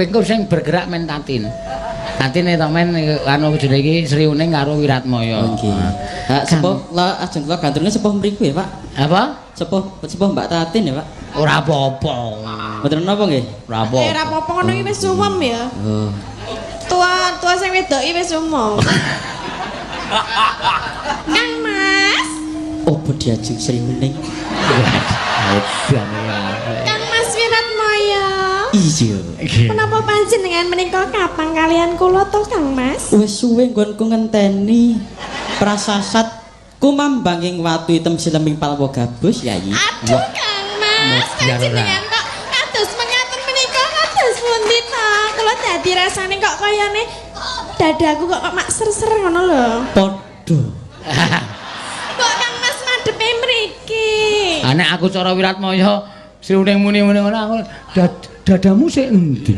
Engko sing bergerak men Tatin. Tatin to men anu jenenge iki Sri Uning karo Wiratmaya. Oh, nggih. Ha sepuh la ajeng kula gandrunge sepuh mriku ya, Pak. Apa? Sepuh sepuh Mbak Tatin ya, Pak. Ora apa-apa. Mboten napa nggih? Ora apa. Eh, ora apa-apa, ngono iki wis umum ya. Oh. Tua tua sing wedok iki wis umum. Kang Mas, Opo diajeng Sri Uning? Edan ya. Kang Mas Wiratmaya. Iya. Menapa panjenengan menika kapang kalian kula to, Kang Mas? Wis suwe nggonku ngenteni prasasat kumambanging watu item sileming palwa gabus, Yayi. Aduh, Kang Mas, Modar ora. Panjenengan kok kados mengaten menika kados pundi to? Kula dadi rasane kok kayane dadaku kok mak ser-ser ngono lho. Padha. Kok Kang Mas madhepe mriki? Ah, nek aku cara Wiratmaya, Sri Uning muni-muni ngono aku dadamu sik endi?